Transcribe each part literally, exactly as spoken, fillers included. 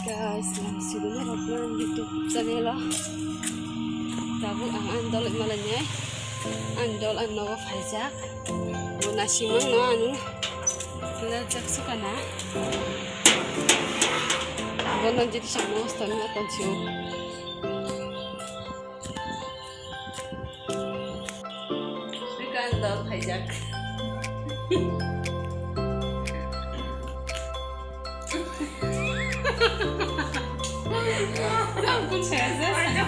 Guys, lamsirima rokno ang YouTube channel o. Tabuk ang ani dol wngma lainai. Ani dol ani nogo phaijak. Bo nasimang no ano. Pila jak sukana. Bono jiti samo stani ma tonsi o. Bika ani dol phaijak. Ang pun saya saja.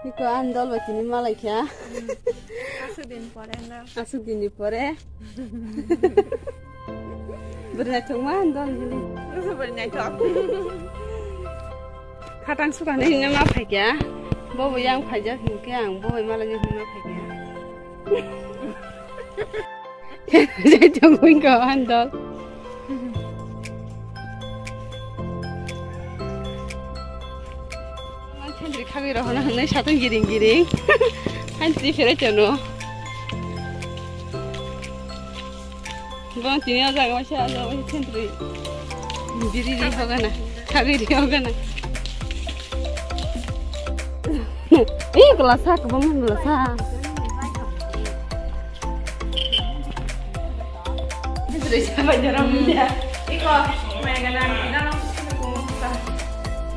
Iko ani dol bai tini malai kha. Aswk din pore no. Aswk din ni pore. Bwrwi naithok ma ani dol ni. Bwrwi naithok. Khatang sukani hinwi ma phaikha. Bobo yang phaijak hinkhe ang bobo malai ni hinwi ma phaikha. Jai tongwi ko ani dol. Ang sentri khagwi rohorna hinwi satung giring giring. Ang twi pherai tono. Bo tini o jaga waisa, o jaga waisa sentri. Biri ri hogana. Khagwi ri hogana. Ih, kelasa, kebangma kelasa.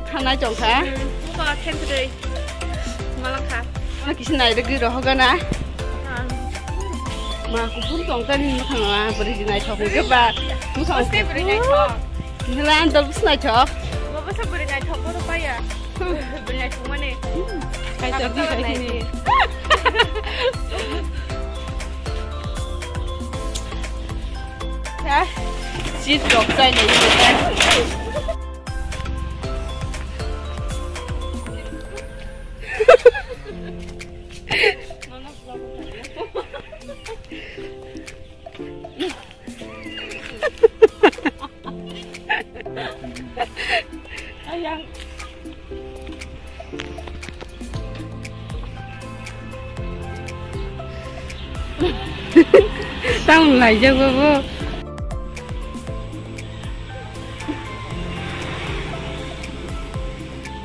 Khana chongkha. Malakha. Ano kisi nai de giro hogana. Ma kuphur tongkha ni mukhang a bwrwi naithok hwnkhe ba. Mukhang bwrwi naithok. Nila andal bwswk naithok. Bo bwswk bwrwi naithok, bono paya. Bwrwi naithok mani. Kaitor di kaisini. Ha? Chips rok chai lai. Ayang. Tamo laijak bo bo.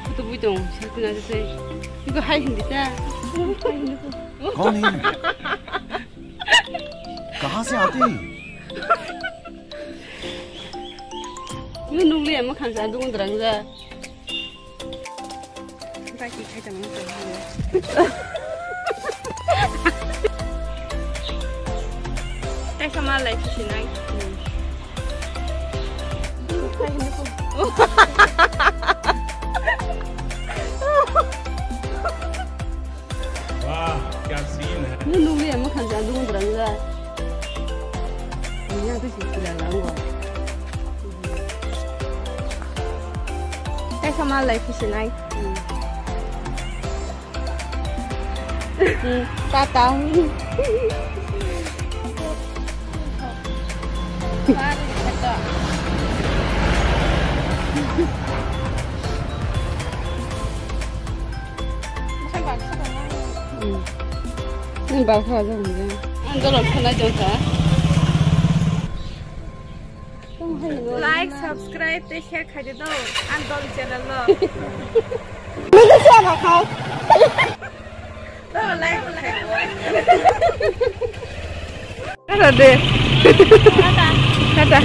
Kutubui tong, sakna se. Iko hai hindi ta. कौन है? कहाँ से आते हैं? Nung nung liya mo khang sa dung drang ja. Ba ki khai tamo. Kaisa malai kisinai. Wah, kya scene hai. Ni nungli ama khan ja dung drang ja. Ni yang tu sila lang wa. Kaisa malai kisinai. Tata. Ni baksa aja hwnjak. Ang dolok khwnai jongkha. Like, subscribe tei share khaidi do ang dol channel no. Nini share rok khai. Do like, like. Tata de. Tata. Tata.